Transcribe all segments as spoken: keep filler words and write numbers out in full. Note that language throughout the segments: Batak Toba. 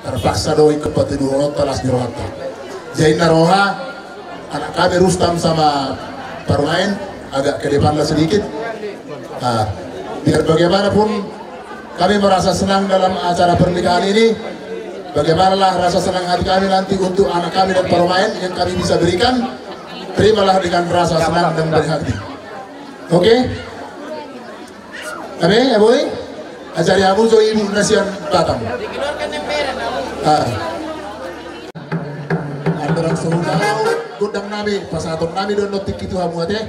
Terpaksa do ingkon patuduhononta las ni rohanta. Jadi na roha, anak kami Rustam sama Parumaen agak ke depanlah sedikit. Ah, biar bagaimanapun kami merasa senang dalam acara pernikahan ini. Bagaimanalah rasa senang hati kami nanti untuk anak kami dan Parumaen yang kami bisa berikan, terimalah dengan rasa senang dan baik hati. Oke? Ame, ya, Boy? Ajari hamu jo ibu na sian Batam. Ah. Andorang so hudao gondang nami, pasahaton nami do on tingki tu hamu ate.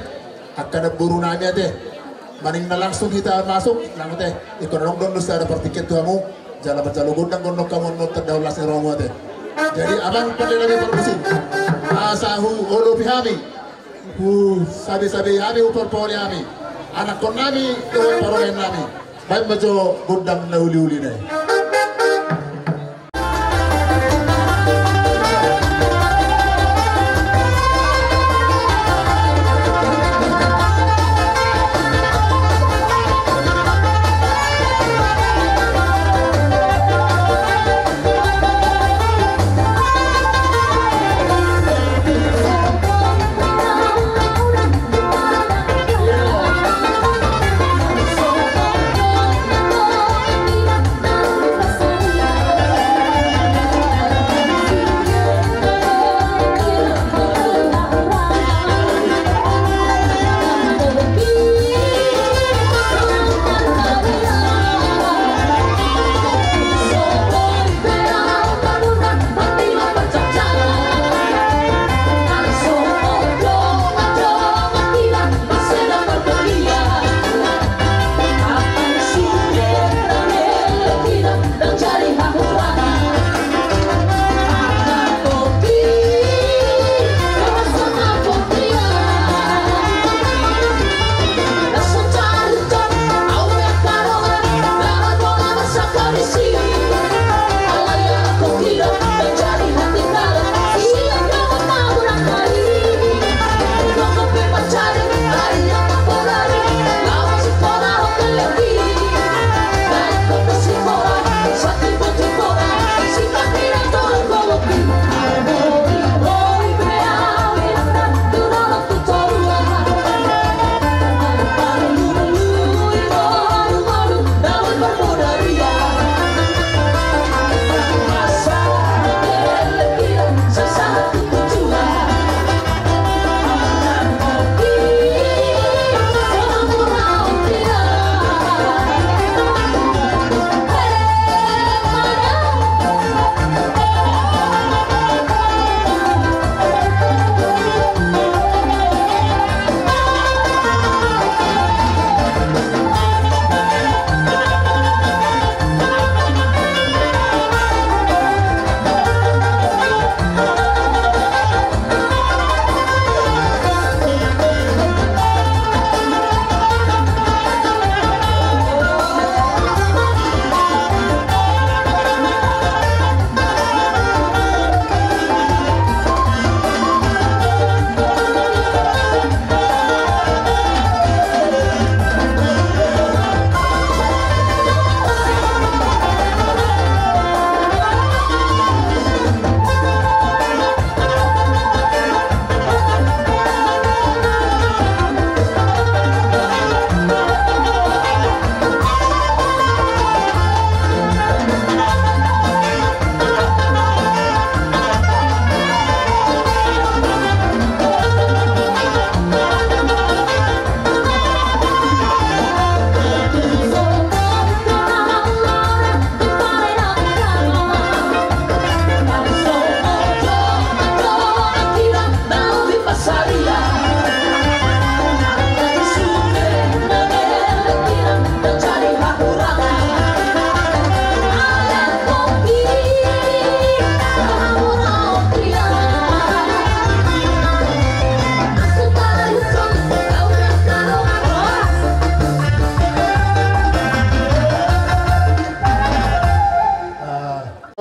Angka namboru nami ate. Maning na langsung hita masuk, nang ate. Ingkon adong do on sada partingkian tu hamu. Jala manjalo gondang gondang hamu on tanda las ni rohamu ate. Jadi amang pande nami parmusik. Asa huolopi hami. Husabesabe hami, huporpoholi hami. Anakkon nami dohot parumaen nami. Baen ma jo gondang na uliuli na i.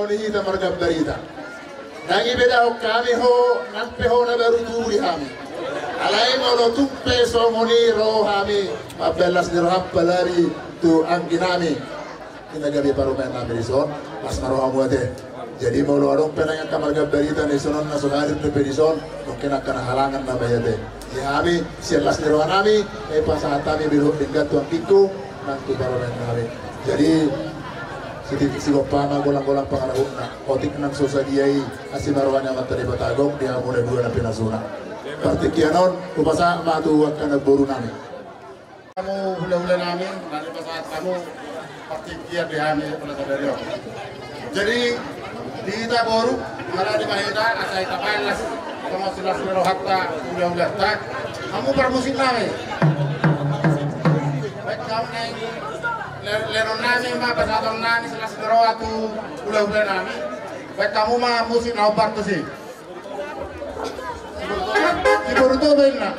Ni hita marga Barita. Ndang ibedahon hami ho, nang pe ho na baru tubu di hami. Alai molo tung pe songon i ro hami mambaen las ni roha apalagi tu anggi nami. Ina gabe parumaen nami dison, las ma rohamu ate. Jadi molo adong pe nang angka marga Barita na dison on na so hadir dope dison, mungkin angka na halangan nama i ate. Di hami sian las ni roha nami, eh, pasahat hami dohot denggan tu anggingku, nang tu parumaen nami. Jadi, siti-, sigompa ma golang-golang pangarahutna, otik nang so sadia i, asi ma roha ni Amanta Debata, gok di hamu na dua na pinasuna. Partingkian on, hupasahat ma tu angka na boru nami. Hamu hulahula nami, na dipasahat hamu partingkian di hami pada sadari on. Jadi, di hita boru, maradi ma hita, asa hita palas, tongon silas ni rohanta, hulahulanta. Hamu parmusik nami. Baen hamu nai, le-, lehonon nami ma, pasahaton nami silas ni roha tu hulahula nami. Baen hamu ma musik na hombar tusi. Si Boru Toba inna.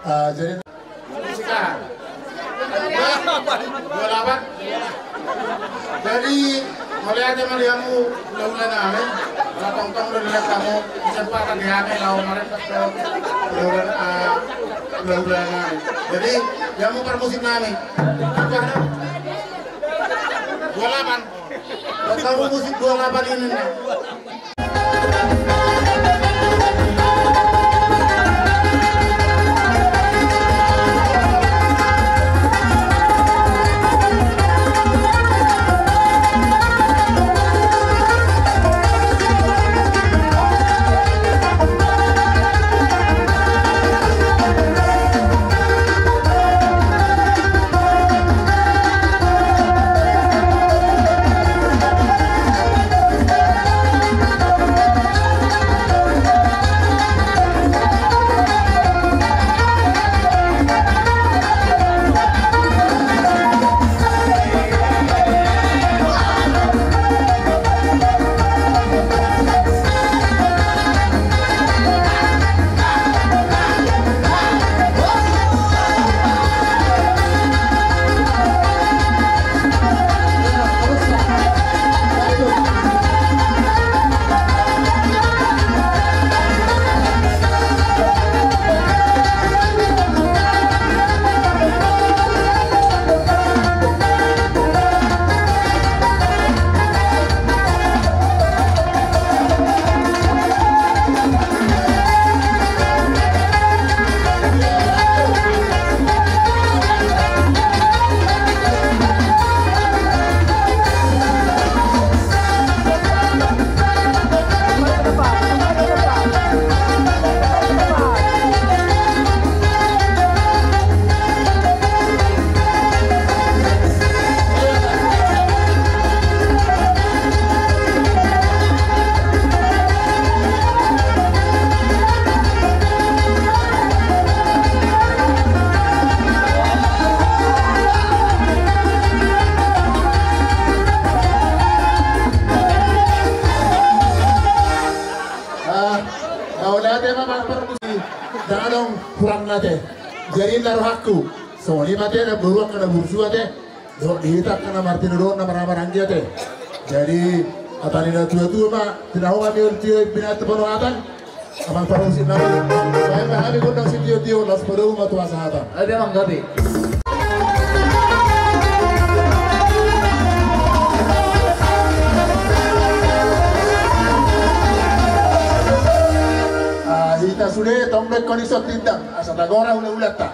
Ah, jadi dua lapan. Jadi, mauliate ma di hamu hulahula nami. Ala tongtong do dilehon hamu kesempatan di hami laho marempat tu hulahula, ah, hulahula nami. Jadi, di hamu parmusik nami. Dua lapan. Baen hamu musik dua lapan ini, nah. Ate, amang parmusik, ndang adong hurangna ate. Jadi ninna rohangku, songon i ma ate, na boru angka na burju ate. Dohot di hita angka na martinodohon, na marhahamaranggi ate. Jadi hata ni natuatua ma, tinahu hami on tio i binatang ponohatan. Amang parmusik nami, baen ma hami gondang sitio-tio, laos padomu ma tu hasahatan. Ate, amang, gabe. Ah, hita sude tong do ingkon dison tindang, asa tagora hulahulanta.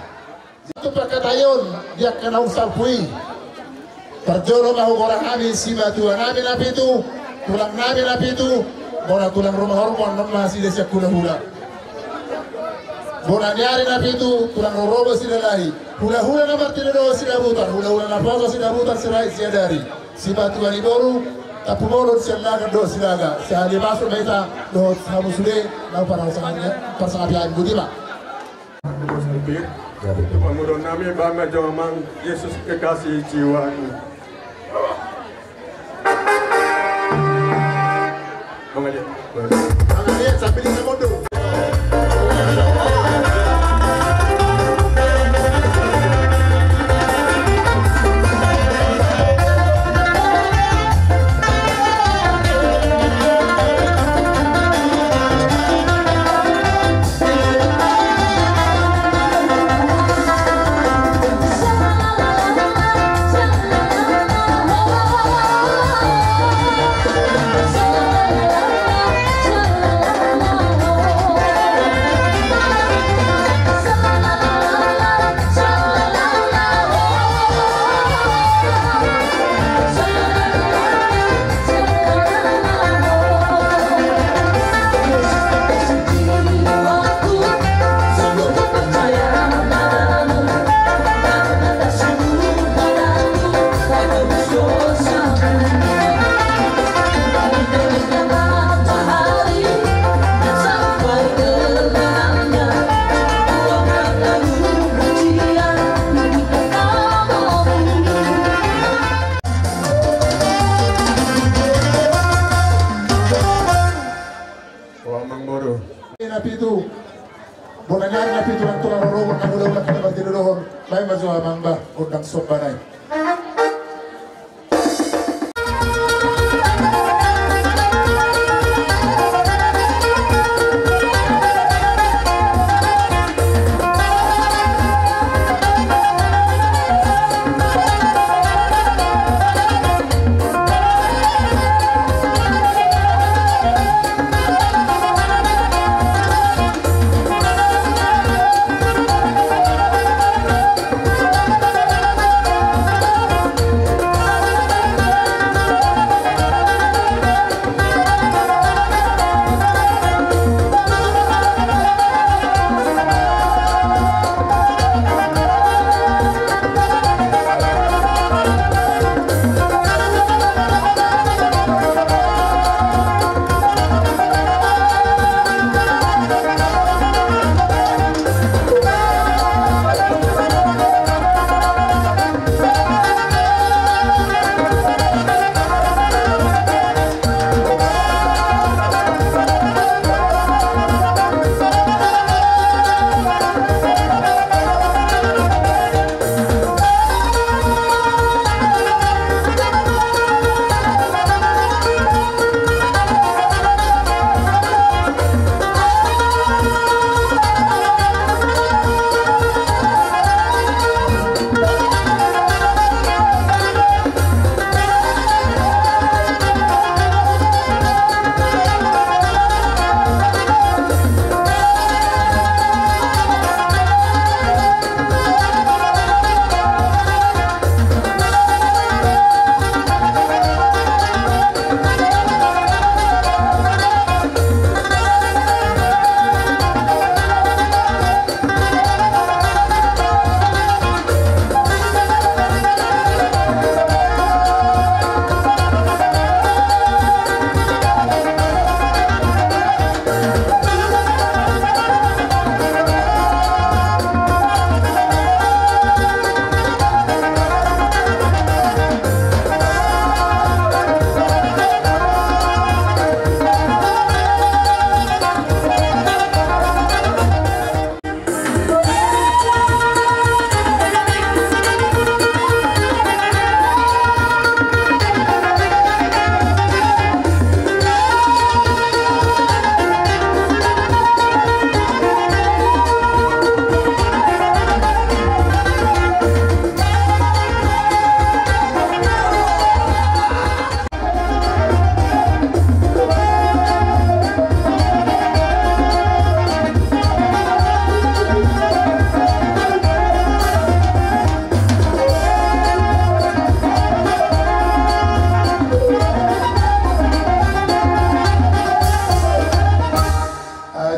Di tu parkataion di angka na umsalpu i. Parjolo ma hugora hami simatua nami na pitu, tulang nami na pitu, bona tulang Rumah Horbo annon ma nasida sian hulahula. Bona ni ari na pitu, tulang rorobot Silalahi. Hulahula na martinodohon Sidabutar, hulahula na poso Sidabutar, Sirait, Siadari. Simatua ni boru, Tampubolon, Siallagan dohot Silaga. Sahali masuk ma hita dohot hamu sude, laho parsangapian, parsangapian, boti ma. Pamoruon nami, baen ma jo amang, Yesus kekasih jiwaku. Mangaliat. Mangaliat sambil di samondong. O amang boru. Na pitu. Bona ni ari na pitu, tulang rorobot, na hulahula, hita martinodohon. Baen ma jo amang bah gondang somba nai.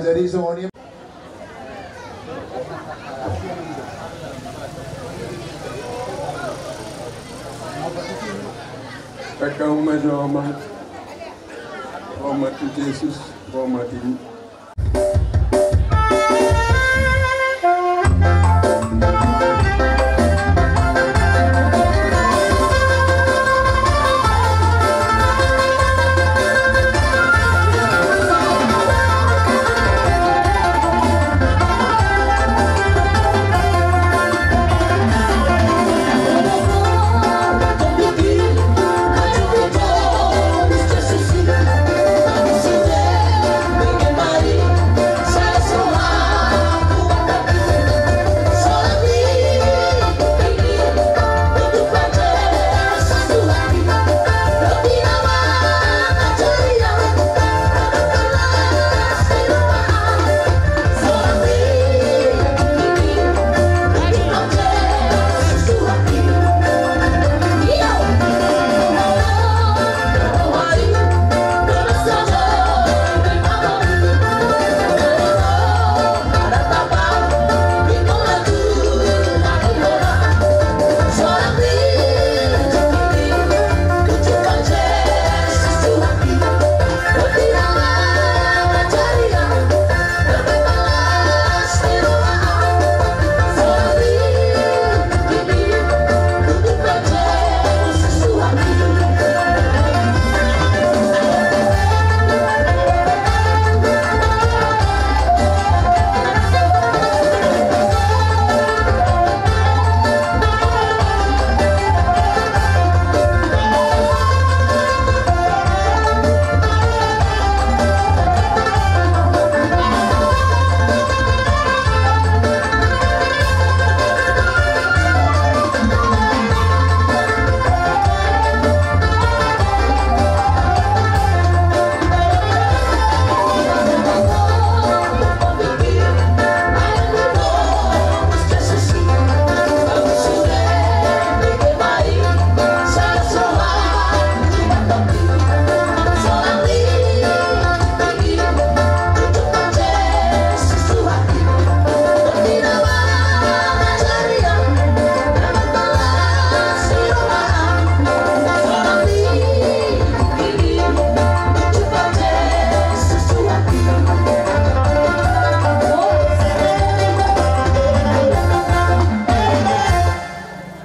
Jadi songon i. Pekau ma jo ma. Roha ma tu Jesus, roha ma tu.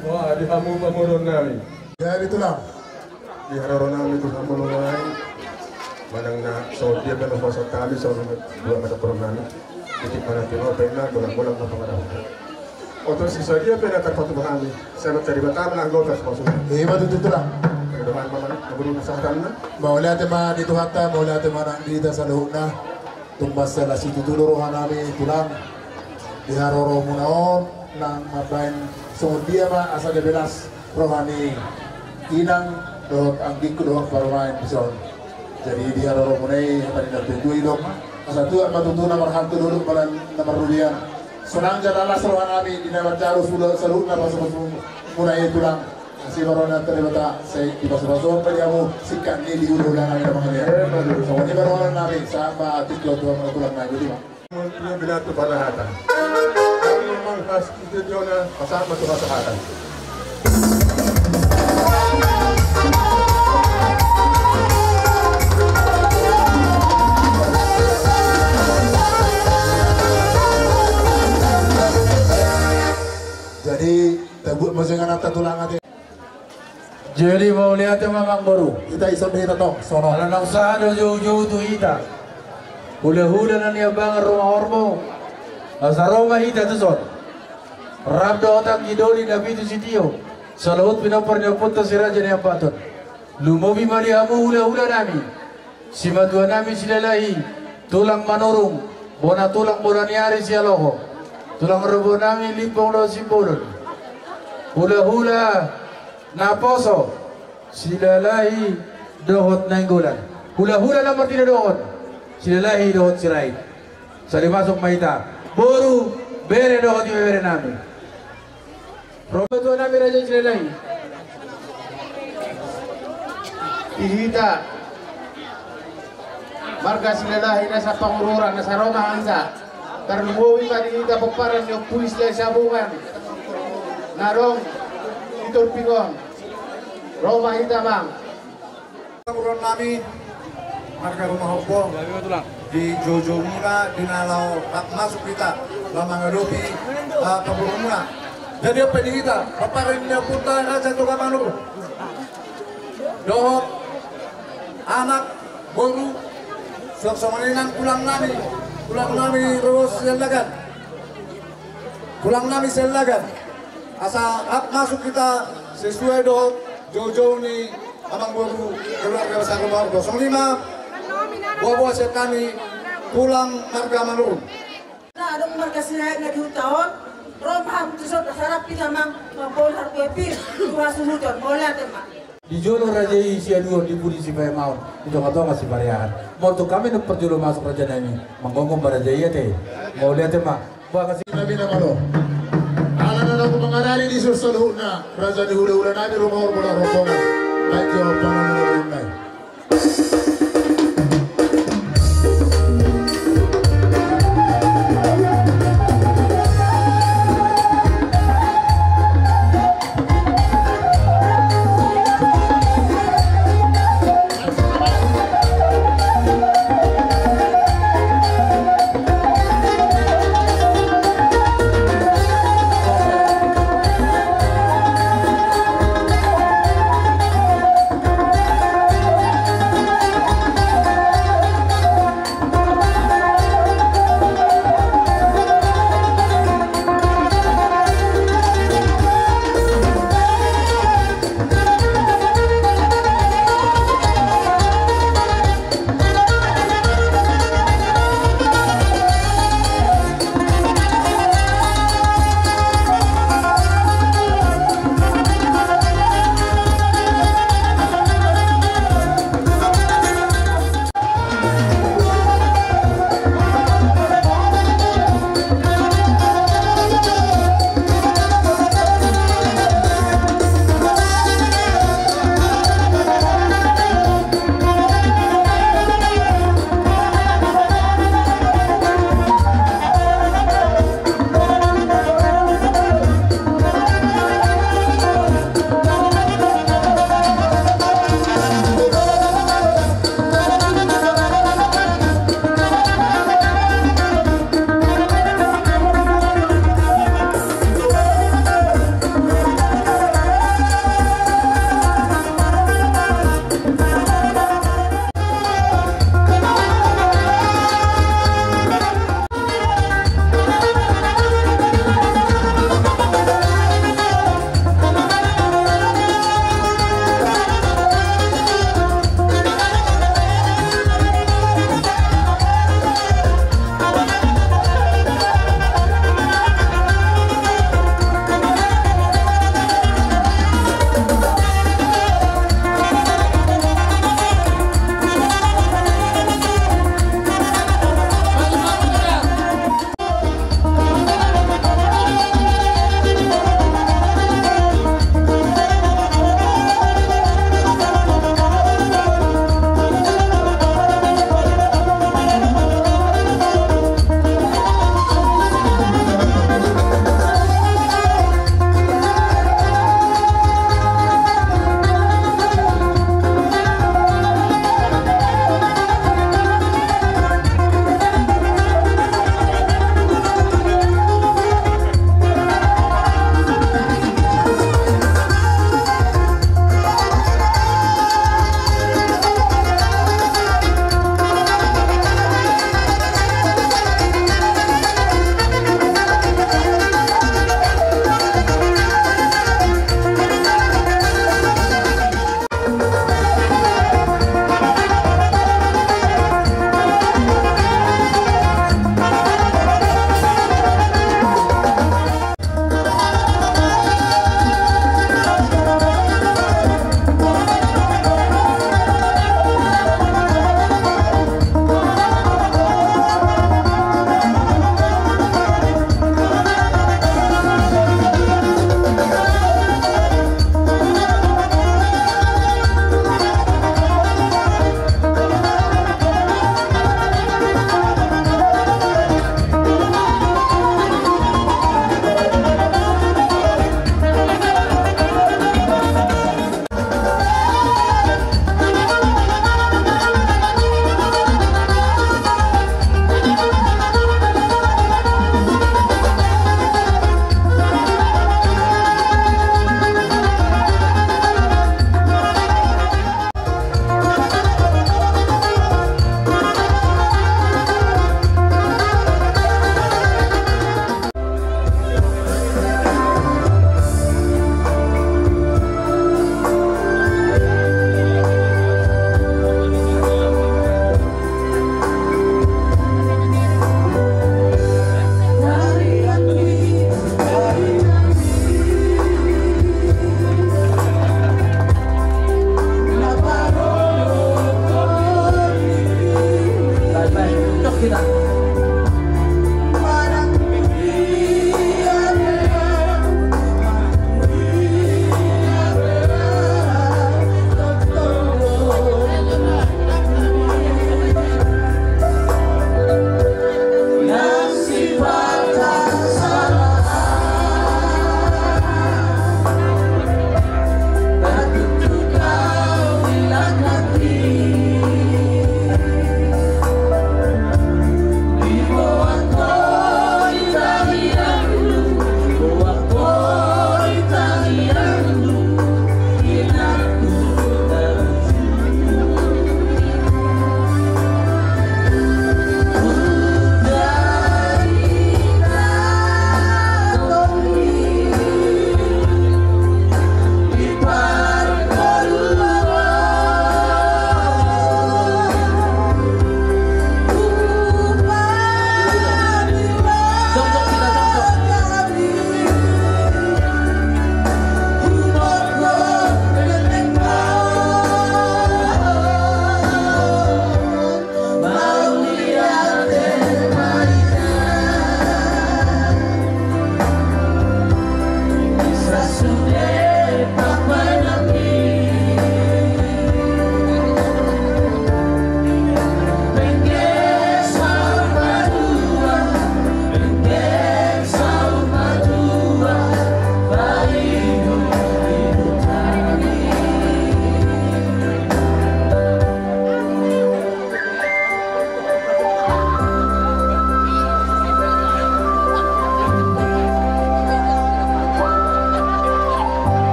Wah, di hamu pamoruon nami. Jadi tulang. Di haroro nami tu hamu nuaeng. Manang na songon dia pe na hupasahat hami songon dua mata porong nami. Titik mana tu nau pena, bolang-bolang na pangadaon. Oto si sadia pe na tarpatupa hami. Sabat dari Batam na anggota supasu. Ima tutu tulang. Dohonon ma na guru pasahatanna. Mauliate ma di Tuhanta, mauliate ma nang di hita saluhutna. Tumbas sala situtu do roha nami tulang. Di haroro muna on nang mambaen songon dia ma asa gabe las roha ni inang dohot anggingku dohot parumaen dison. Jadi di haroro muna i hata ni natuatua i didok, asa tuat ma tutu na marhalto dolok manang na marrugian. Sonang jala las roha nami di na manjalo suda saluhutna pasupasu muna i tulang. Asi ma roha ni Amanta Debata sai dipasupasu ma di hamu singkat ni di hulahula nami na mangalean. Songon i ma roha nami sahat ma tingki on tu hamu na tulang nami, boti ma. Ia binatu panahatan. Memang khas itu dia na pasahat ma tu hasahatan. Jadi tabuat ma songon i tulang ate. Jadi mauliate ma amangboru. Hita ison do hita tong songon on. Ala naung sahat do joujou tu hita hulahula na niambangan rumah horbo. Asa ro ma hita tuson. Rap dohot anggi doli na pitu sitio. Saluhut pinompar ni ompunta si Raja Naiambaton. Lumobi ma di hamu hulahula nami. Simatua nami Silalahi, tulang Manurung, bona tulang bona ni ari Sialoho, tulang rorobot nami Limbong dohot Simbolon, hulahula naposo Silalahi dohot Nainggolan, hulahula na martinodohon Silalahi dohot Sirait. Sali masuk ma hita, boru, bere dohot ibebere nami. Ro ma tuan nami Raja Silalahi. Di hita Marga Silalahi na sapangururan, na sai ro ma hita. Tarlumobi ma di hita pomparan ni Ompu Isla Sabungan na adong di Torping on. Ro ma hita, Amang. Pangururan nami, marga Rumahorbo, di joujoumuna di na laho rap masuk hita laho mangadopi, ah, pangururanmuna. Jadi on pe di hita pomparan ni ompunta Raja Toga Manurung dohot anak, boru, songon i nang tulang nami, tulang nami Ros Siallagan. Tulang nami Siallagan. Asa rap masuk hita sesuai dohot joujou ni amangboru keluarga besar Rumahorbo. Songon i ma boaboa sian hami tulang marga Manurung. Na adong marga Sirait na di huta on, ro ma hamu tu son, asa rap hita, Amang, mamboan harbue pir tu hasuhuton. Mauliate ma. Di jolo raja i siaduon, di pudi sipaemaon, di tongatonga sipariahan. Molo tung hami na parjolo masuk, raja nami, manggomgom ma raja i ate. Mauliate ma. Bagas i. Nami na malo. Ala na laho mangarani di son saluhutna raja ni hulahula nami Rumahorbo na rombongan. Baik jo pangalualuan nai.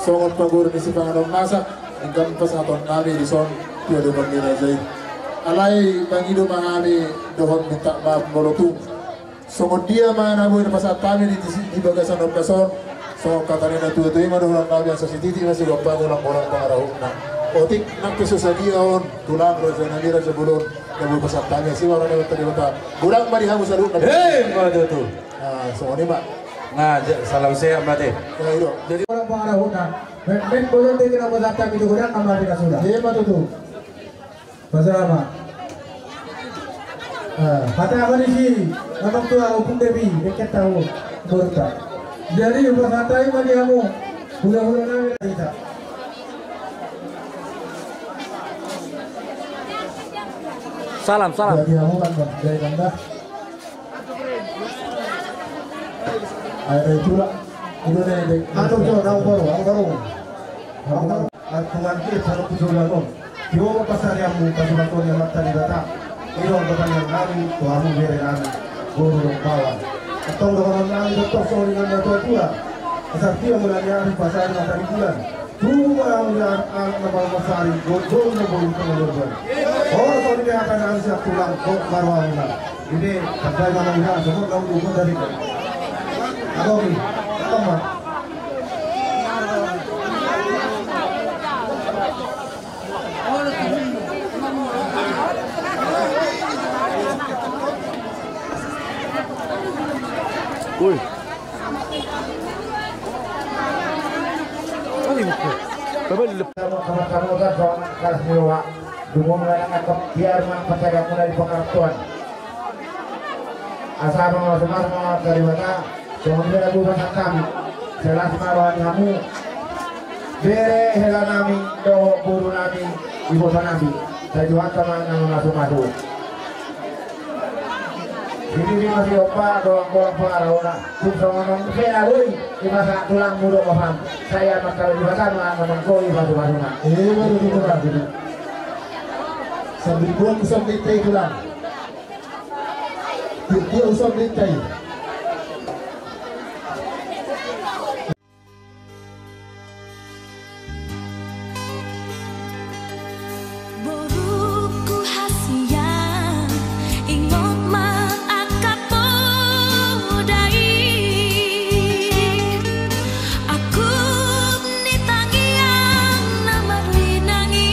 Songon paboru ni sipanganon masak, enggan pasahaton nami dison tu adopan ni raja i. Alai mangido ma hami dohot minta maaf molo tung songon dia ma na boi pasahat hami di, di, di bagasan ombas on. Songon hata ni na tuatua i ma dohonon nami, asa sititi ma sigompa, godang-godang pangarahutna. Otik nang pe so sadia on tulang, raja nami, raja bolon, na boi pasahat hami, asi ma roha ni Amanta Debata. Godang ma di hamu saluhutna. Emma tutu. Nah, songon i ma. Nah, salam sehat ma te. Jadi godang pangarahutna. Memeng bolon de kena pasahat hami tu godang nama di na suda. Emma tutu. Pasahat ma. Hata hami di si na tua, ompung Devi, dengke tahu. Borta. Jadi pasahat hami ma di hamu. Hulahula nami na hita. Salam, salam. Jadi hamu kan, Bang. Jadi kan dah. Ayo, ayo, tulak. Itu nih, dek. Anu jo, nau baru, nau baru. Nau baru. Aku nanti satu kujula dong. Tio ma pasarianmu, pasupasu ni Amanta Debata. Ido pertanyaan nami tu hamu bere nami, boru dohot baoa. Antong dohonon nami dohot songon i nang na tuatua. Asa tio ma na niari pasari matari bulan. Tubu ma hamu di anak na malo marsari, boru na boru na boru. Olo songon i hata nami sian tulang, boru baru hamu na. Jadi, sampai mana udah, semua kamu dukung dari. Adopi, apa? Ui. Kamu, kamu, kamu kan songon kelas dua. Dungon nang angka biar ma pasaria muna di pangarantoan. Asa mamasu-masu ma Amanta Debata, songon dia lagu pasahat hami, sai las ma roha ni hamu. Bere hela nami, dohot boru nami, iboto nami, sai Tuhanta ma na mamasu-masu. Jadi di masih opa, dohot boru pangarahutna. Tung songon on pe na boi, di masa tulang mudo moham. Sai Amanta Debata ma na mangkoi pasu-pasuna. Emma tutu, tutu. Sambil buat usap di teh tulang. Dia usap di teh. Boruku hasian, ingot ma angka poda i. Angkup ni tangiang na marlinang i,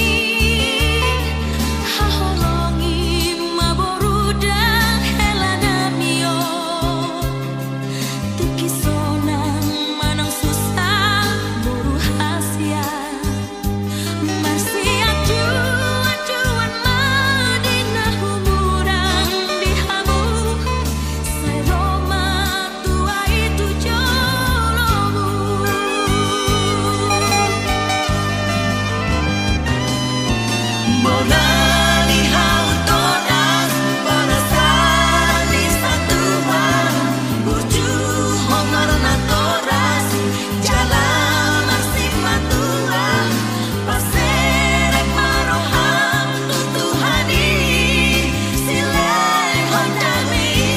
haholongi ma boru dohot hela nami on. Tingki sonang manang susa boru hasian. Marsianjuan-juan ma di na humurang di hamu. Sai ro ma tua i tu jolomu. Bona ni hau toras, bona sali satua. Burju homar na toras, jala marsimatua. Paserep ma roham tu Tuhan i, silehon dame i.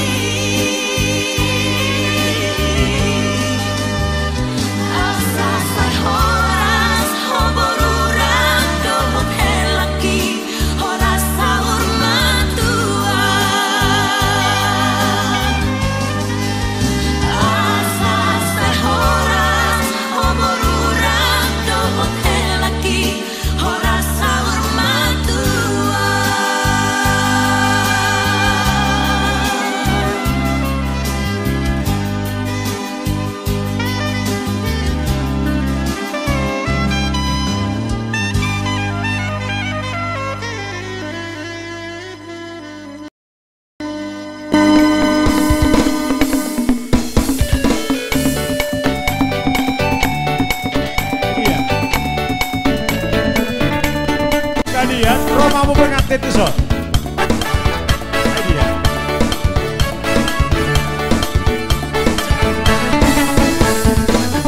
Asa sai horas ho boru dohot helangki. Horas saur matua. Asa sai horas ho boru dohot helangki. Horas saur matua. Ia. Kalian, romamu pengantin tu son.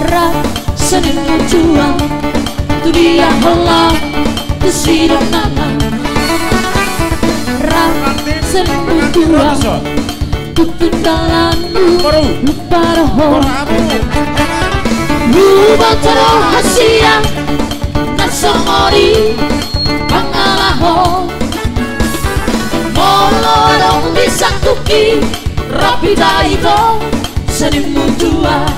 Ra, songon i ma tujuan, tu dia holan, tu sidok nama. Ra, songon i ma tujuan, tu tundalanmu, lupa roham. Huboto do hasian na songon i pangalaho. Molo adong di sangkuki, rap hita ito senimu tua.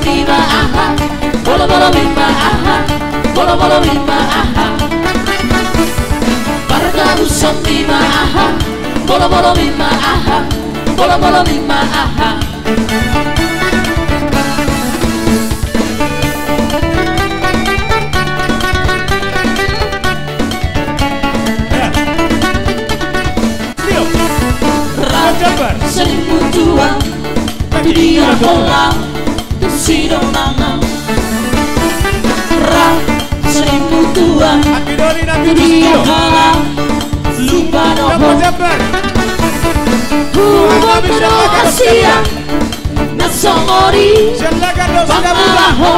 Ima aha, bolobolo ima aha, bolobolo ima aha. Pargabuson ima aha, bolobolo ima aha, bolobolo ima aha. Ra senimu tua, tu dia holan, tu sidonganan. Ra senimu tua, tu dia holan, lupa do ho. Huboto do hasian na songon i pangalaho.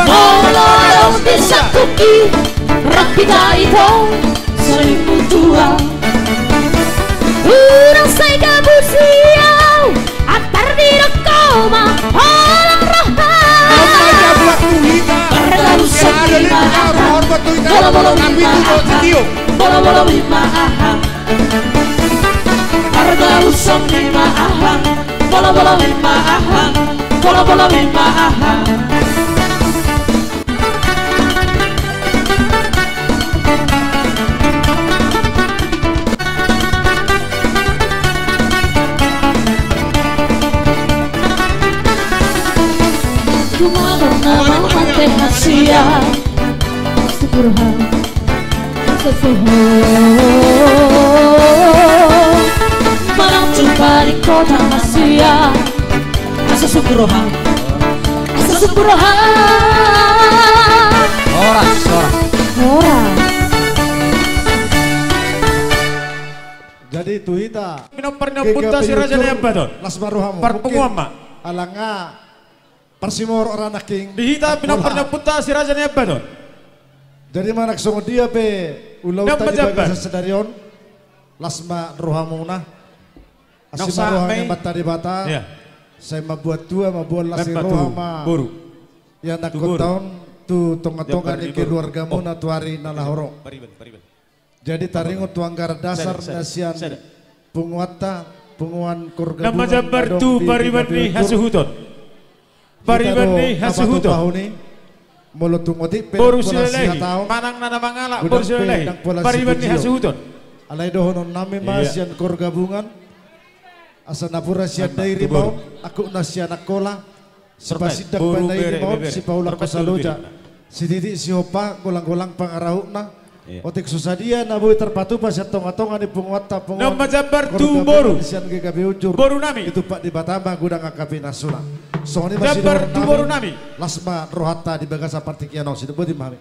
Molo adong di sangkuki, rap hita ito senimu tua. Unang sai gabusi au, antar didok ho ma holan roha. Pargabuson ima aha, bolobolo ima aha, bolobolo ima aha. Pargabuson ima aha, bolobolo ima aha, bolobolo ima aha. Tumamor na mate hasian. Asa suhut. Manang jumpa di kota hasian. Asa suhut roha. Asa suhut roha. Horas, horas. Horas. Jadi tu hita pinompar ni ompunta si Raja Nai Ambaton, las ma rohamu. Parpunguan ma. Alana Parsimor ora nangkin. Di hita pinompar ni ompunta si Raja Nai Ambaton. Jadi manang songon dia pe ulaonta di bagasan sadari on, las ma rohamuna. Asi ma roha ni Amanta Debata. Sai mambuat tua, mambuat las ni roha ma boru. Ianakhonta on tu tongatonga ni keluargamuna tu ari na laho ro. Jadi taringot tu anggaran dasar na sian punguanta, punguan Korgabungan na adong di pariban ni hasuhuton. Pariban ni hasuhuton. Molo tung otik pe boru Silalahi, manang na mangalap boru Silalahi, pariban ni hasuhuton. Alai dohonon nami ma sian Korgabungan, asa napuran sian Dairi ma on, angkup na sian Angkola, Sipasindak Pandairi ma on, Sipaulak Saloja, Sititi Sihompa, golanggolang pangarahutna. Otik so sadia na boi tarpatupa sian tongatonga ni punguanta, punguan Korgabungan sian G K P Unjur, ditumpak Debata ma godang angka pinasuna. Songon i ma sidohonon nami. Las ma rohanta di bagasan partingkian on. Sidok boti ma hami.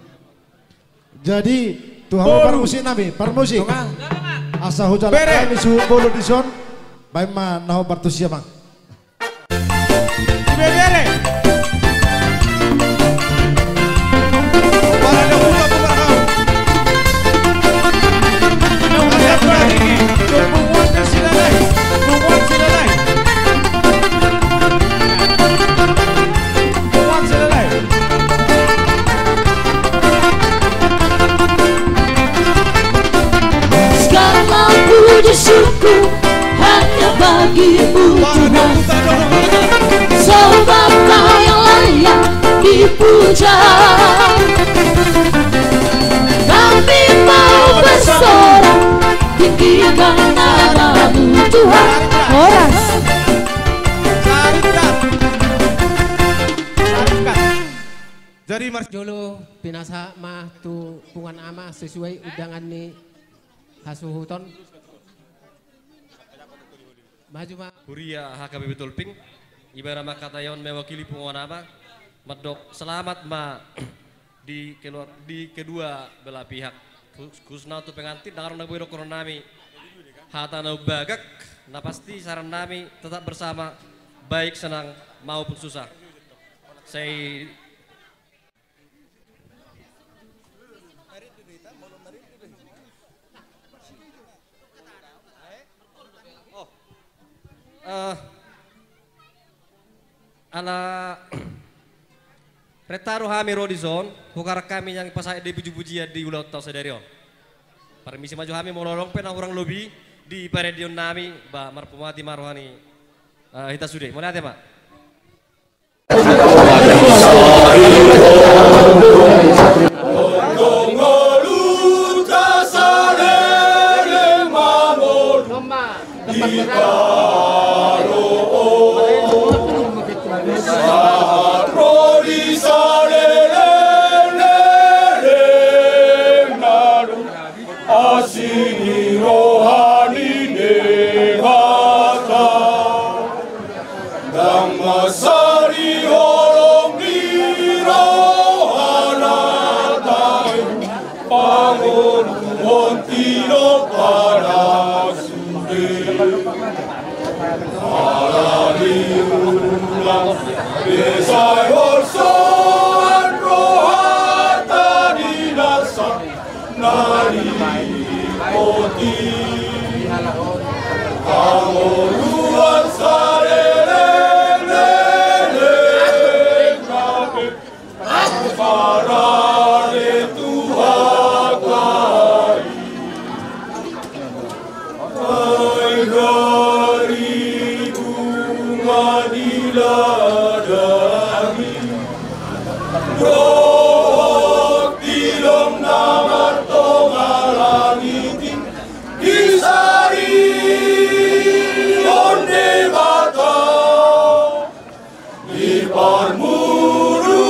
Jadi tu hamu parmusik nami, parmusik, asa hujalo hami suhut bolon dison. Baen ma na hombar tusi, amang. Segala puji syukur hanya bagi-Mu, Tuhan. Sebab Kau yang layak dipuja. Kami mau bersorak tinggikan nama-Mu, Tuhan. Horas. Jadi, Mas, jolo pinasahat ma tu punguan ama sesuai undangan ni hasuhuton. Maju ma. Huria H K B P Tulping, ibana ma hata on mewakili punguan ama, mandok selamat ma di keluar, di kedua belah pihak. Khususna tu pengantin, ndang adong na boi dohonon nami hata na umbagak, na pasti saran nami tetap bersama, baik senang maupun susah. Sai Oh. Eh, Ala renta do hami ro dison, huharap hami nang pasahat do pujipujian di ulaonta sadari on. Parmisi ma jo hami molo adong pe na hurang lobi di parendeon nami, ba marpumati ma roha ni, eh, hita sude. Mauliate ma. Asi ni roha ni Debata, ndang mansai holong ni rohana tahe, pangoluhon tilompana sude. Ala ni ula be sai holsoan rohanta di nasa na dipoti. Pangoluan saleleng leleng na pe parade tu Tuhan. Ai gari bunga di ladang i, dohot pilom na martonga langit i, disarihon Debata. Diparmulu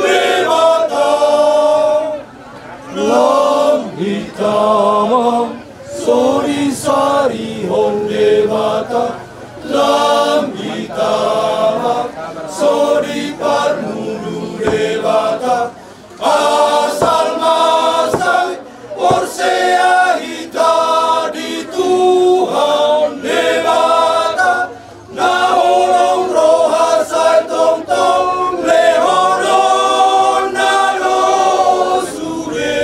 Debata lam di tama, so disarihon Debata lam di tama, so diparmulu Debata. Asal ma sai porsea hita di Tuhan Debata, na holong roha sai tongtong lehonon na do sude.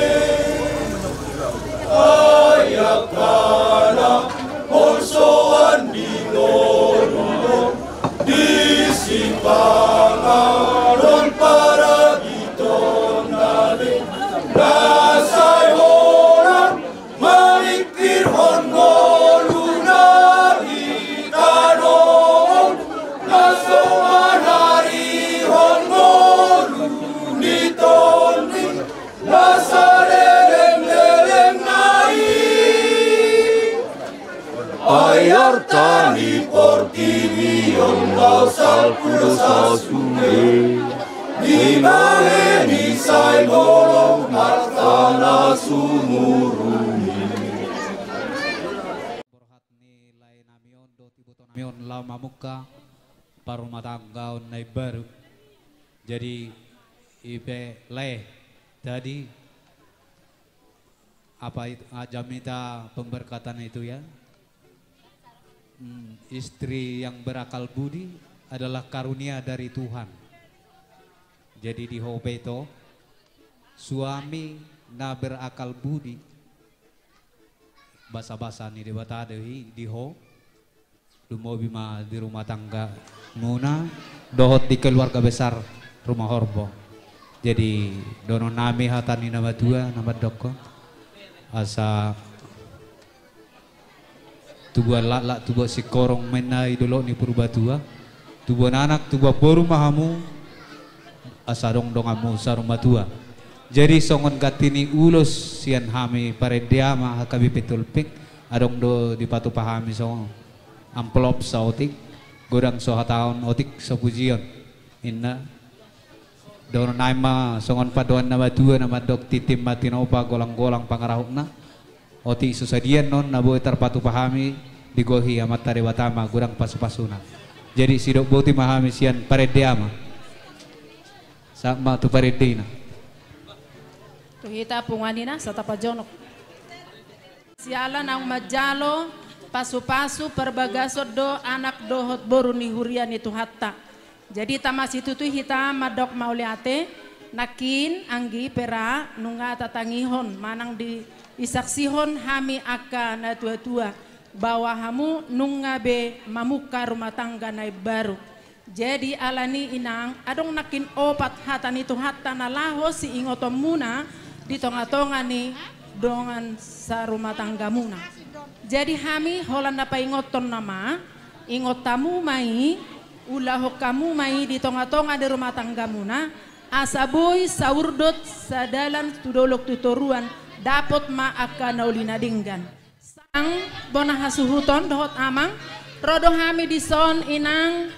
Ai angka na holsoan di ngolu on, disi panganon paragiton na be, na sai holan maningkirhon ngolu na di tano on, na so manarihon ngolu ni Tondi na saleleng lelengna i. Ai arta ni portibi on na salpu dosa sude, dibahen i sai holong arta na sumurung i. Borhat ni lae nami on dohot iboto nami on laho mamungka parumatanggaon na imbaru. Jadi i pe lae tadi, apa itu, ah, jamita pemberkatan itu ya. Hmm, istri yang berakal budi adalah karunia dari Tuhan. Jadi di ho pe ito, suami na berakal budi, basa-basa ni Debata do i di ho. Lumobi ma di rumah tanggamuna dohot di keluarga besar Rumah Horbo. Jadi dohonon nami hata ni na matua na mandokkon, asa tubuan laklak, tubuan singkoru ma inna di dolok ni Purbatua, tubuan anak, tubuan boru ma hamu, asa adong donganmu saur matua. Jadi songon ganti ni ulos sian hami parende ama H K B P Tulpik, adong do dipatupa hami songon amplop saotik, godang so hataon, otik so pujion. Inna, dohonon nami ma songon pandohan na matua na mandok: Tintin ma tinopa, golang-golang pangarahutna. Otik so sadia annon na boi tarpatupa hami, digohi Amanta Debata ma godang pasu-pasuna. Jadi sidok boti ma hami sian parende ama. Sahat ma tu parendena. Tu hita punguan ina, santabi jonok. Siala naung manjalo pasu-pasu parbagason do anak dohot boru ni huria ni Tuhanta. Jadi tama situtu hita mandok mauliate, nangkin anggi pe ra nunga tatangihon manang disaksihon hami angka na tua-tua, bahwa hamu nunga be mamungka rumah tangga na imbaru. Jadi alani i, Inang, adong nangkin opat hata ni Tuhanta na laho siingotonmuna di tonga-tonga ni dongan sarumatanggamuna. Jadi hami holan na paingothon nama, ingot hamu ma i, ulahon hamu ma i di tonga-tonga ni rumah tanggamuna, asa boi saurdot sadalan tu dolok tu toruan, dapot ma angka na uli na denggan. Sang bona hasuhuton dohot amang, ro do hami dison, Inang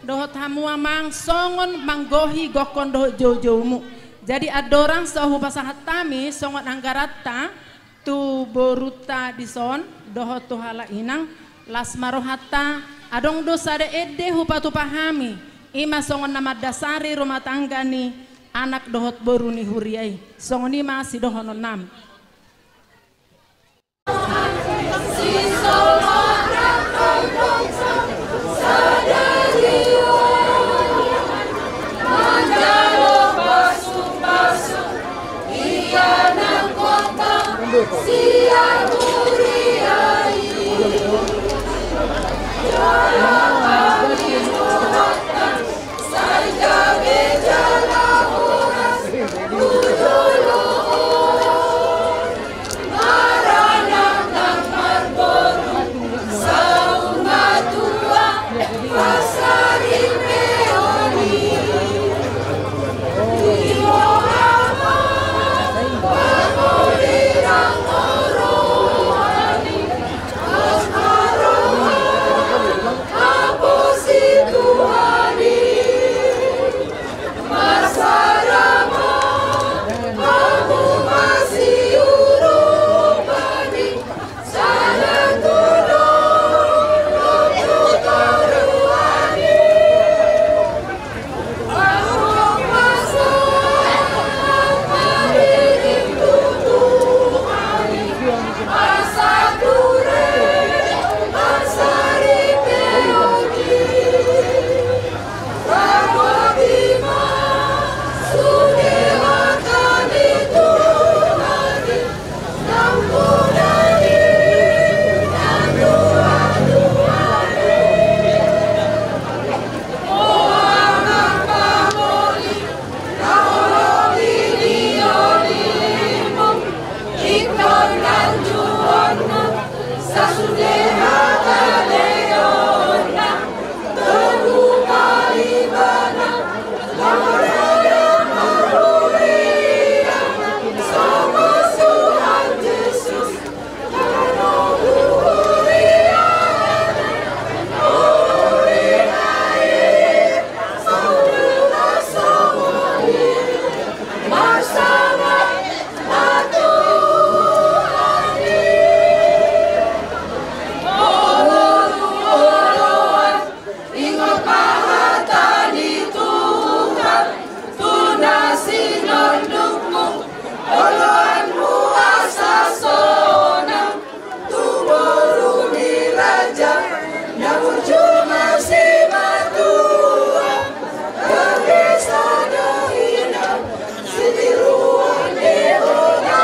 dohot hamu amang, songon manggohi gokhon dohot joujoumu. Jadi andorang so hupasahat hami songon anggaranta tu borunta dison dohot tu halak inang, las ma rohanta, adong do sada ende hupatupa hami, i ma songon na mandasari rumah tangga ni anak dohot boru ni huria i. Songon i ma sidohonon nami. Ingot ma hata ni Tuhan tu na sinondukmu, oloanmu asa sonang tu boru ni raja, na burju na simatua, gabe sada inang, sitiruon ni hona.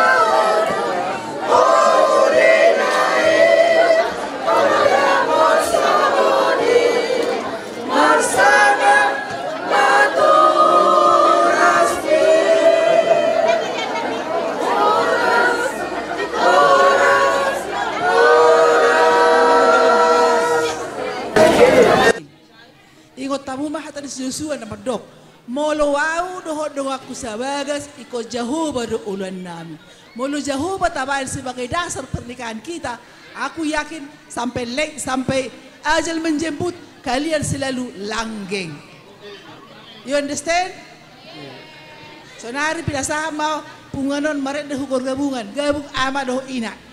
Ingot hamu ma hata ni si Josua na mandok: Molo ahu dohot donganku sabagas, ingkon Jahowa do oloannami. Molo Jahowa tabaen sebagai dasar pernikahan kita, aku yakin sampai le-, sampai ajal menjemput, kalian selalu langgeng. You understand? Sonari pinasahat ma punguan on marende hu keluarga Bungan, gabung ama dohot ina.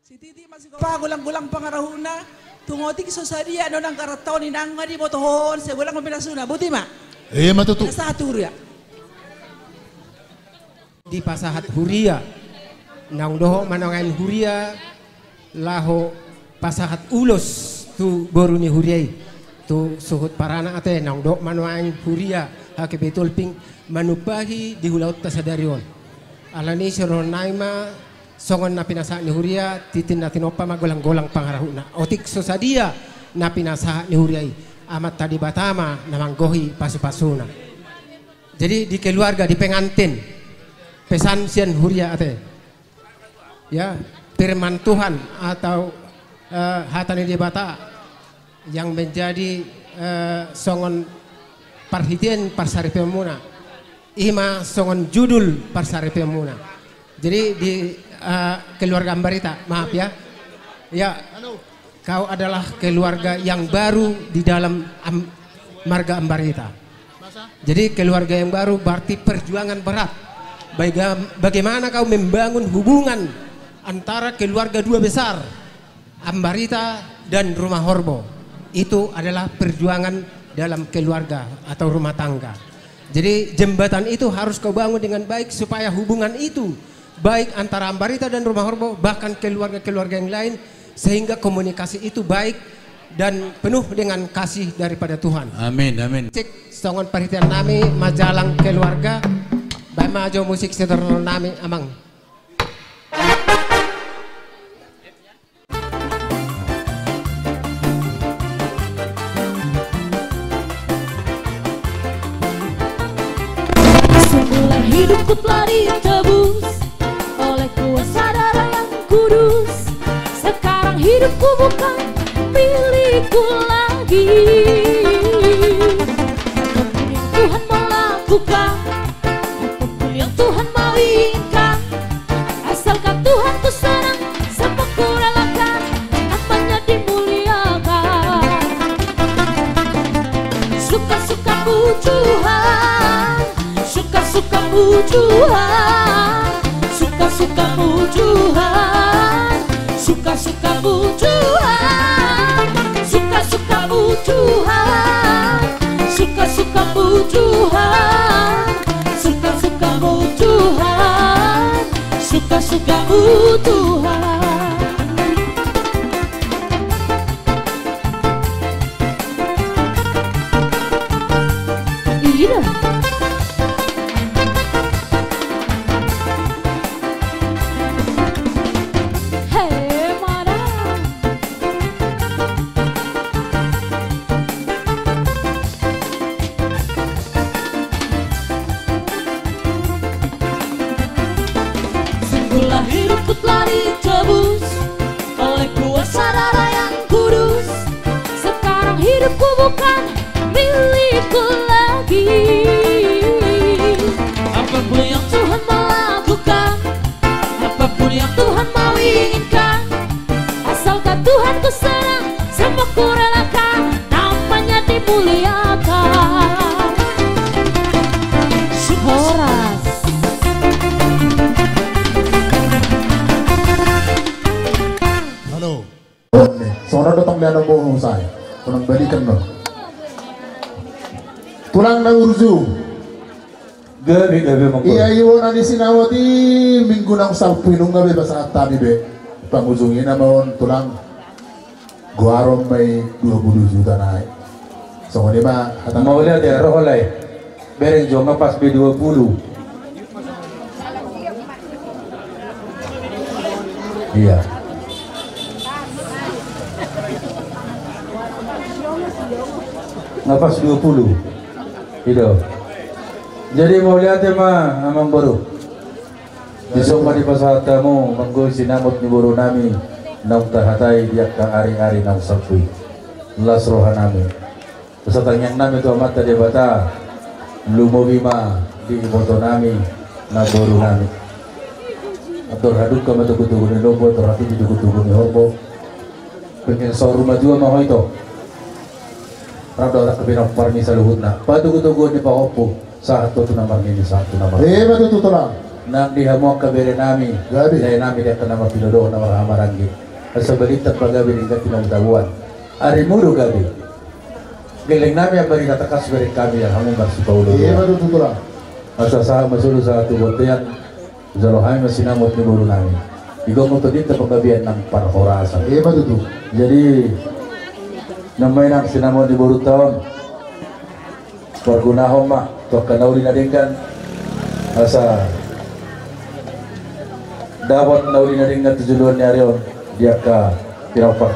Sititi ma sigopa golang-golang pangarahutna. Tung otik so sadia do nang garat on, inang, nga dibotohon, sai golang ma pinasuna. Boti ma. Ia ma tutu. Pinasahat huria. Dipasahat huria. Naung dohot ma nuaeng huria laho pasahat ulos tu boru ni huria i, tu suhut paranak ate. Naung dohot ma nuaeng huria H K B Tulping manumpahi di ulaonta sadari on. Alani i sidohononnami ma songon na pinasahat ni huria, tintin na tinompa ma golang-golang pangarahutna. Otik so sadia na pinasahat ni huria i, Amanta Debata ma na manggohi pasu-pasuna. Jadi di keluarga, di pengantin, pesan sian huria ate. Ya, firman Tuhan atau, eh, hata ni Debata yang menjadi, eh, songon parhitean parsaripeonmuna. I ma songon judul parsaripeonmuna. Jadi di, eh, keluarga Ambarita, maaf ya. Ya, kau adalah keluarga yang baru di dalam am-, marga Ambarita. Jadi keluarga yang baru berarti perjuangan berat. Baga-, bagaimana kau membangun hubungan antara keluarga dua besar, Ambarita dan Rumahorbo. Itu adalah perjuangan dalam keluarga atau rumah tangga. Jadi jembatan itu harus kau bangun dengan baik supaya hubungan itu baik antara Ambarita dan Rumahorbo, bahkan keluarga-keluarga yang lain, sehingga komunikasi itu baik dan penuh dengan kasih daripada Tuhan. Amin, amin. Cek, songon parhiteannami majalang keluarga. Baen ma jo musik sidohononnami, Amang. Semula hidupku telah ditebus oleh kuasa darah yang kudus. Sekarang hidupku bukan milikku lagi. Apapun yang Tuhan mau lakukan, apapun yang Tuhan mau inginkan, asalkan Tuhan ku senang, semua ku relakan, nama-Nya dimuliakan. Suka-sukamu Tuhan, suka-sukamu Tuhan, suka-sukamu Tuhan, suka-sukamu Tuhan, suka-sukamu Tuhan, suka-sukamu Tuhan, suka-sukamu Tuhan, suka-sukamu Tuhan. Ida. Hei, mana? Semula hidupku telah di Ikut lagi. Apapun yang Tuhan mau lakukan, apapun yang Tuhan mau inginkan, asalkan Tuhan ku senang, semua ku relakan, namanya dimuliakan. Horas. Halo. Songon on do tong lianon bohong sai. Songon balikan non. Tulang na burju. Gabe, gabe, mangkol. Ia, iona ni sinamot i minggu naung salpu i nunga be pasahat hami be. Pangujungina ma on, tulang. Goaron ma i dua pulu juta nai. Songon i ma hata. Mauliate, ro ho lae. Bereng jo, nga pas be dua pulu. Ia. Nga pas dua pulu. I do. Jadi mauliate ma, amangboru. Dison ma dipasahat hamu, manggo sinamot ni boru nami, naung tahatai di angka ari-ari naung salpu i. Las roha nami. Asa tangiang nami tu Amanta Debata, lumobi ma di iboto nami, namboru nami. Andor halumpang ma togu-togu ni lombu, andor hatibi togu-togu ni horbo. Penggeng saur matua ma ho ito. Rap dohot angka pinompar ni saluhutna. Patogu-toguon ni pahompu. Sahat tu na marnini, sahat tu na marnini. Ima tutu, tulang. Nang di hamu angka bere nami. Jadi. Dae nami di angka na martinodohon, na marhahamaranggi. Asa balintang pagabe, denggan tu na hutabuan. Arimu do gabe. Gelleng nami ambarita, tangkas bereng hami, ia hamu marsipaolo-oloan. Ima tutu, tulang. Asa sahat ma solu sahat tu bontean. Jalo hami ma sinamot ni boru nami. Di gomgom tondinta panggabean nang parhorasan. Ima tutu. Jadi, na ma i nang sinamot ni borunta on. Pargunahon ma tu angka na uli na denggan. Asa dapot na uli na denggan tu joloan ni ari on di angka pinompar.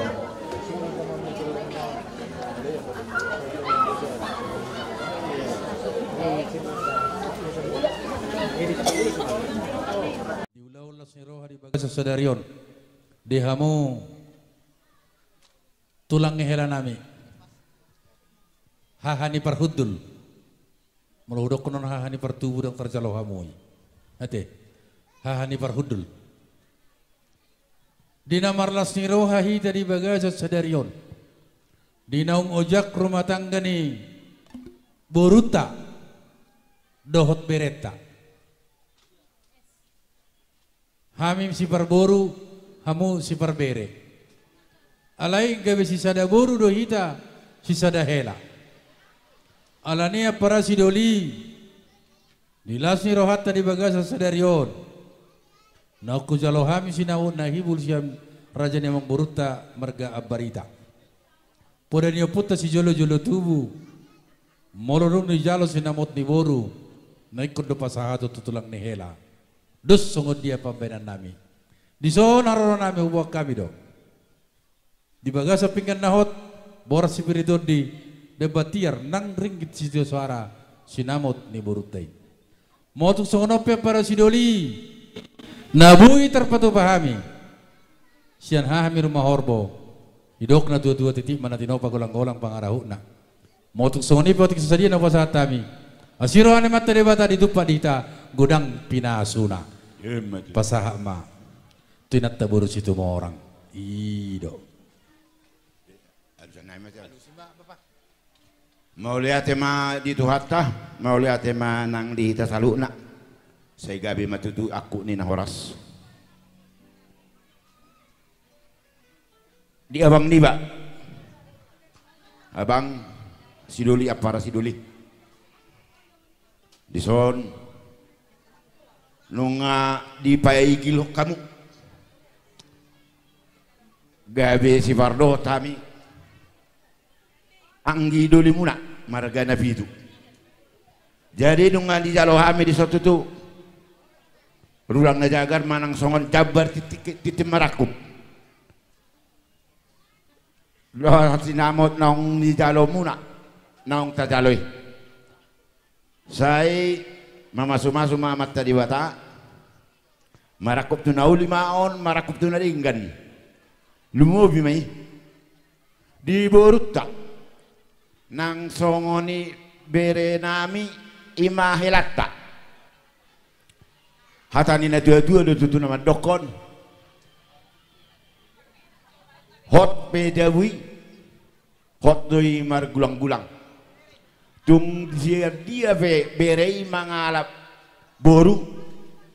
Di ulaon las ni roha di bagasan sadari on, di hamu tulang ni hela nami, haha ni parhundul. Molo hudokkon on haha ni partubu, ndang tarjalo hamu i. Ate, haha ni parhundul. Di na marlas ni roha hita di bagasan sadari on, di naung ojak rumah tangga ni borunta dohot berenta. Hami siparboru, hamu siparbere. Alai gabe sisada boru do hita, sisada hela. Alani i ampara sidoli, di las ni rohanta di bagasan sadari on, naung hujalo hami sinamot na hibul sian raja ni amangborunta marga Ambarita. Poda ni ompunta sijolo-jolo tubu. Molo dung dijalo sinamot ni boru, na ingkon do pasahaton tu tulang ni hela. Dos songon dia pambahenan nami. Dison haroro nami huboan hami do. Di bagasan pinggan na hot, boras sipir ni tondi, demban tiar nang ringgit sitio soara, sinamot ni borunta i. Molo tung songon on pe ampara sidoli, na boi tarpatupa hami sian hahami rumah horbo, didok na tua-tua, titi ma na tinopa, golang-golang pangarahutna. Molo tung songon i pe otik so sadia na hupasahat hami, asi roha ni Amanta Debata ditumpak di hita godang pinasuna. Ima tutu. Pasahat ma tu inanta boru Situmorang. I do. Mauliate ma di Tuhanta, mauliate ma nang di hita saluhutna. Sai gabe ma tutu angkup ni na horas. Di abang niba, abang sidoli, ampara sidoli. Dison nunga dipaigilhon hamu, gabe sipardohot hami anggi dolimuna marga Napitu. Jadi nunga dijalo hami dison tutu rulang na jagar manang songon jambar tintin, tintin marangkup. Dohot sinamot naung nijalomuna, naung tajalo i. Sai mamasu-masu ma Amanta Debata, marangkup tu na uli ma on, marangkup tu na denggan. Lumobi ma i di borunta. Nang songon i berenami, i ma helanta. Hata ni na tua-tua do tutu na mandokkon: Hot pe jabu i, hot do i margulang-gulang. Tung sian dia pe bere i mangalap boru,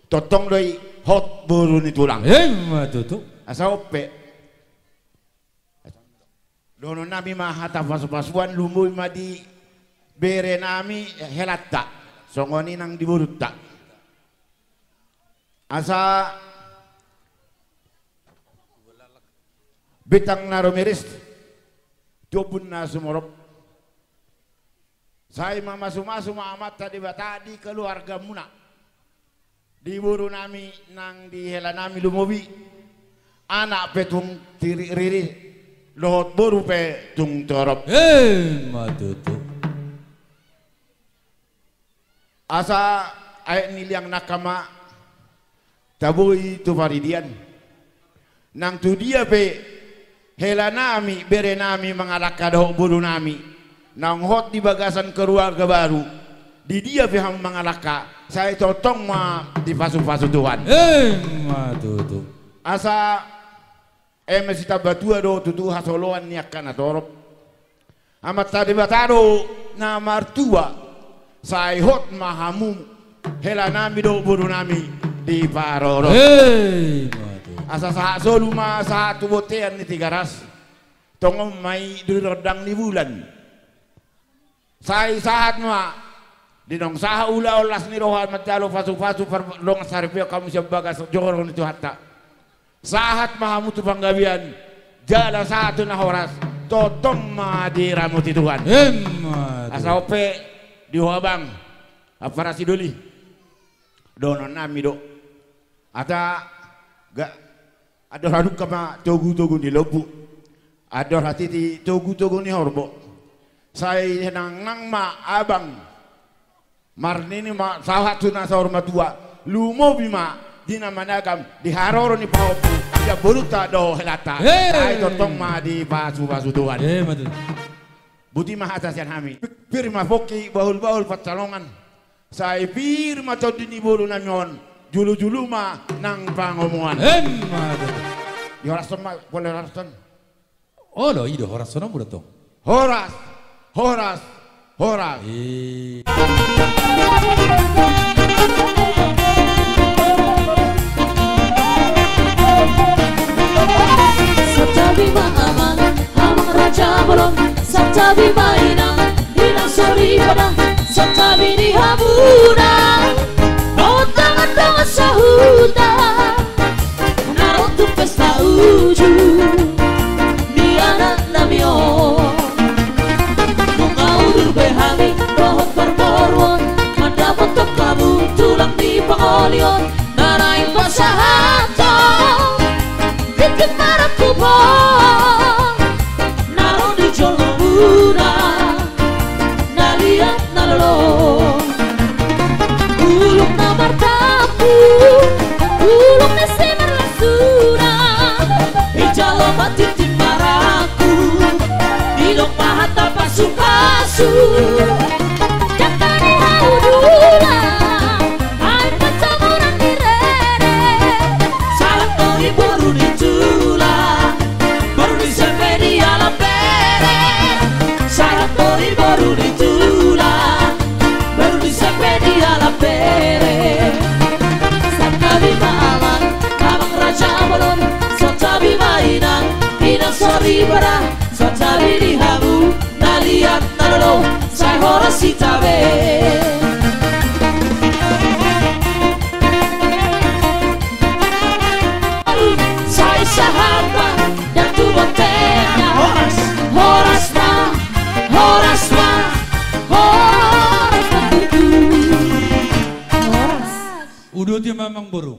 tongtong do i hot boru ni tulang. Emma tutu. Asa on pe dohononnami ma hata pasu-pasuan, lumobi ma di berenami helanta, songon i nang di borunta. Asa bintang na rumiris tu ombun na sumorop, sai mamasu-masu ma Amanta Debata di keluargamuna, di borunami nang di helanami, lumobi anak pe tung tiri-, riri, dohot boru pe tung torop. Emma tutu. Asa aek ni liang nangka ma taboi tu paridian. Nang tu dia pe helanami, berenami mangalangka dohot borunami, naung hot di bagasan keluarga baru, di dia pe hamu mangalangka, sai tongtong ma dipasu-pasu Tuhan. Emma tutu. Asa eme sitambatua do tutu hasoloan ni angka na torop. Amanta Debata do na martua, sai hot ma hamu helanami dohot borunami diparorot. Emma tutu. Asa sahat solu ma sahat tu bontean ni Tigaras, tongon ma i di rondang ni bulan. Sai sahat ma, di naung sahat ulaon las ni roha manjalo pasu-pasu pardongan saripeon hamu sian bagas joro ni Tuhanta. Sahat ma hamu tu panggabean, jala sahat tu na horas, tongtong ma diramoti Tuhan. Emma tutu. Asa on pe di ho abang, ampara sidoli, dohononnami do. Ata ga, andor hadungka ma togu-togu ni lombu, andor hatiti togu-togu ni horbo. Sai nangnang ma abang marnini ma sahat tu na saur matua, lumobi ma di na managam di haroro ni pahompu, sian borunta dohot helanta. Hei! Sai tongtong ma dipasu-pasu Tuhan. Emma tutu. Boti ma hata sian hami. Pir ma pongki, bahul-bahul pansalongan. Sai pir ma tondi ni borunami on, julu-julu ma nang pangomoan. Emma tutu. Di horashon ma, pola horashon. Olo, i do horashononmu do tong. Horas, horas, horas. Eh. Santabi ma amang, amang raja bolon, santabi ma inang, inang soripada, santabi di hamuna. Dongan-dongan sahuta na ro tu pesta uju ni anaknami on. Nunga udur be hami dohot parboruon mandapothon hamu tulang ni pangoli on, na naeng pasahathon tingki marangkup on na ro di jolomuna. Na liat na lolo, uluk na martampu, uluk ni simarlasuna. Dijalo ma tintin marangkup, didok ma hata pasu-pasu. Jangka ni hau dula, ai pansamotan ni rere. Sahat do i boru ni tulang, boru ni seme dialap bere. Sahat do i boru ni tulang, boru ni seme dialap bere. Santabi ma amang, amang raja bolon, santabi ma inang, inang soripada, santabi di hamu na liat na lolo, sai horas hita be. Sai sahat ma datu bontean. Horas. Horas ma, horas ma, horas ma tutu. Horas. Uduti ma amang boru.